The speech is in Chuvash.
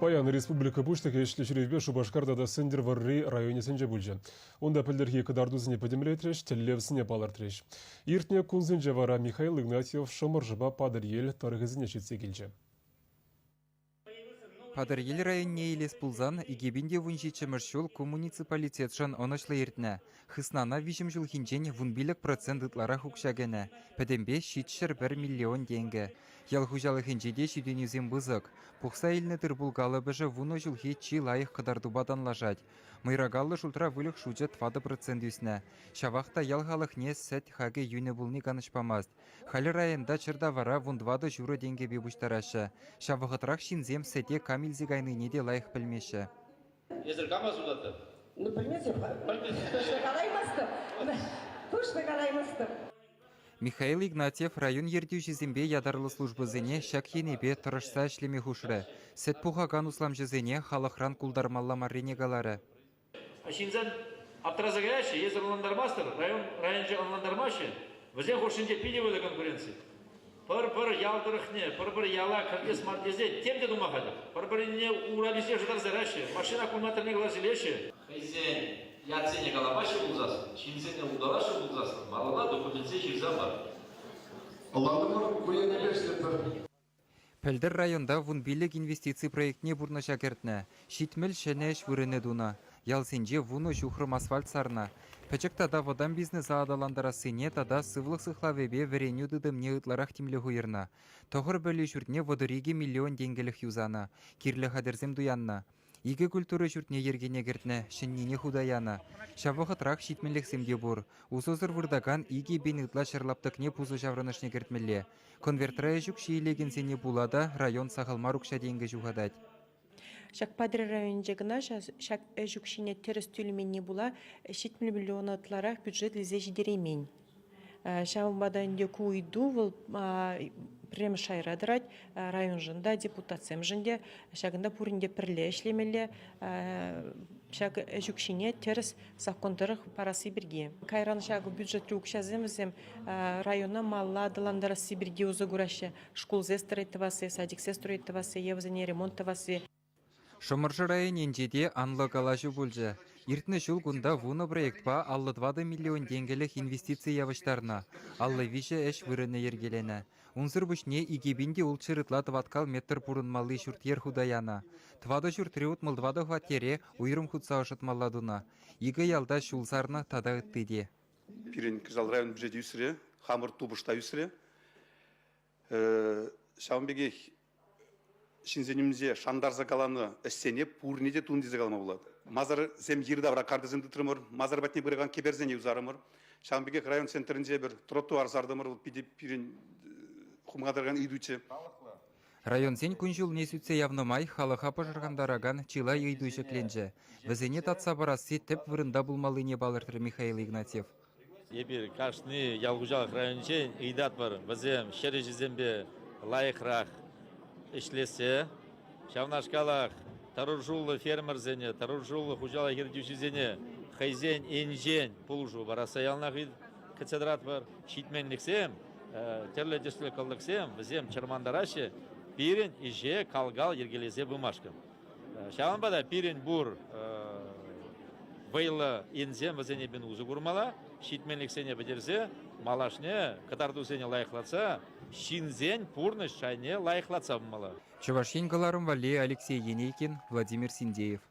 Паян республика Пуҫлӑхӗ ӗҫлӗ ҫӳревпе Шупашкар тата Сӗнтӗрвӑрри районӗсенче пулчӗ. Унта пӗлтӗрхи кӑтартусене пӗтӗмлетрӗҫ, тӗллевсене палӑртрӗҫ. Иртнӗ кунсенче вара Михаил Игнатьев Шӑмӑршӑпа Патӑрьел тӑрӑхӗсене ҫитсе килчӗ. Патӑрьел районне илес пулсан 2017-мӗш ҫул ку муниципалитетшӑн ӑнӑҫлӑ иртнӗ. Хыснана виҫӗм ҫулхинчен 15% ытларах укҫа кӗнӗ, пӗтӗмпе 701 миллион тенкӗ. Ял хуҫалӑхӗнче те ҫитӗнӳсем пысӑк. Пухса илнӗ тыр-пул калӑпӑшӗ вунӑ ҫулхи чи лайӑх кӑтартупа танлашать. Мӑйракаллӑ шултра выльӑх шучӗ 4% ӳснӗ. Ҫавах та ял халӑхне сӗт хакӗ йӳнӗ пулни канӑҫ памасть. Халӗ районта чӗр тавара вунтӑватӑ ҫурӑ тенкӗпе пуҫтараҫҫӗ. Ҫав вӑхӑтрах ҫынсем сӗте кам илсе кайнине те лайӑх пӗлмеҫҫӗ. Эсир кама сутатӑр? Ну, пӗлмесӗр. Точно калаймастӑп. Точно калаймастӑп. Михаил Игнатьев район ертӳҫисемпе ятарлӑ службӑсене ҫак енӗпе тӑрӑшса ӗҫлеме хушрӗ. Сӗт пухакан усламҫӑсене халӑхран култармалла маррине каларӗ. Ҫынсем аптраса каяҫҫӗ, эсир ӑнлантармастӑр, район районче ӑнлантармаҫҫӗ. Вӗсен хушшинче питӗ вӑйлӑ конкуренци. Пӗр-пӗр ял тӑрӑхне, пӗр-пӗр яла кӗртес мар тесе тем те тума хатӗр. Пӗр-пӗринне ураписем шӑтарса яраҫҫӗ, машина аккумуляторне кӑларса илеҫҫӗ. Хӑйсен ятсене каламаҫҫӗ пулсассӑн, ҫынсене улталаҫҫӗ пулсассӑн малалла документсем ҫырса пар. Ӑнлантӑмӑр, ку енӗпе ӗҫлетпӗр. Пӗлтӗр районта 15 инвестици проектне пурнӑҫа кӗртнӗ, 70 ҫӗнӗ ӗҫ вырӑнӗ тунӑ. Ялсенче вунӑ ҫухрӑм асфальт сарнӑ. Пӗчӗк тата вӑтам бизнеса аталантарассине тата сывлӑх сыхлавӗпе вӗренӳ тытӑмне ытларах тимлӗх уйӑрнӑ. Тӑхӑр пӗлӳ ҫуртне 32 миллион тенкӗлӗх юсанӑ, кирлӗ хатӗрсем туяннӑ. Икӗ культура ҫуртне йӗркене кӗртнӗ, ҫӗннине хута янӑ. Ҫав вӑхӑтрах ҫитменлӗхсем те пур. Усӑсӑр выртакан 2000 ытла ҫӗр лаптӑкне пусӑ ҫаврӑнӑшне кӗртмелле. Конвертра ӗҫ укҫи илекенсене пула та район сахал мар укҫа-тенкӗ ҫухатать. Ҫак Патӑрьел районӗнче кӑна ҫак ӗҫ укҫине тӗрӗс тӳлеменни пула 70 миллион ытларах бюджет илсе ҫитереймен. Ҫавӑнпа та ӗнтӗ ку ыйту вӑл пӗрремӗш шайра тӑрать районшӑн та, депутатсемшӗн те. Ҫакӑнта пурин те пӗрле ӗҫлемелле. Ҫак ӗҫ укҫине тӗрӗс саккун тӑрӑх парасси пирки. Кайран ҫак бюджетри укҫасем вӗсем района малалла аталантарасси пирки усӑ кураҫҫӗ. Шкулсем строить тӑвасси, садиксем строить тӑвасси е вӗсене ремонт тӑвасси. Шӑмӑршӑ районӗнче те анлӑ калаҫу пулчӗ. Иртнӗ ҫул кунта вунӑ проектпа 54 миллион тенкӗлӗх инвестици явӑҫтарнӑ, 53 ӗҫ вырӑнӗ йӗркеленӗ. Унсӑр пуҫне 2600 ытла тӑваткал метр пурӑнмалли ҫурт-йӗр хута янӑ. Тӑватӑ ҫуртри 64 хваттере уйрӑм хутса ӑшӑтмалла тунӑ. Икӗ ялта ҫул сарнӑ тата ытти те. Пирӗн кӑҫал район бюджечӗ ӳсрӗ, хамӑр тупӑш та ӳсрӗ. Ҫавӑн пекех ҫынсен умӗнче шантарса каланӑ ӗҫсене пурне те тунӑ тесе калама пулать. Масарсем йӗри-тавра картасем тытрӑмӑр, масар патне пыракан кӗперсене юсарӑмӑр. Ҫавӑн пекех район центрӗнче пӗр тротуар сартӑмӑр, вӑл питӗ пирӗн хумхантаракан ыйтуччӗ. Районсен кун-ҫулне сӳтсе явнӑ май халӑха пӑшӑрхантаракан чылай ыйту ҫӗкленчӗ. Вӗсене татса парасси тӗп вырӑнта пулмаллине палӑртрӗ Михаил Игнатьев. Эпир кашни ял хуҫалӑх районӗнчен ыйтатпӑр, вӗсем ҫӗр ӗҫӗсемпе лайӑхрах ӗҫлесе, ҫавнашкалах тӑрӑшуллӑ фермерсене, тӑрӑшуллӑ хуҫалӑх ертӳҫисене хӑйсен енчен пулӑшу парасса яланах кӗтсе тӑратпӑр. Ҫитменлӗхсем, тӗрлӗ тӗслӗ кӑлтӑксем вӗсем чӑрмантараҫҫӗ пирӗн ӗҫе кал-кал йӗркелесе пымашкӑн. Ҫавӑнпа та пирӗн пур вӑйлӑ енсем вӗсене пин усӑ курмалла, ҫитменлӗхсене пӗтерсе малашне кӑтартусене лайӑхлатса ҫынсен пурнӑҫ шайне лайӑхлатса пымалла. Чӑваш Ен кӑларӑм валли Алексей Енейкин, Владимир Синдеев.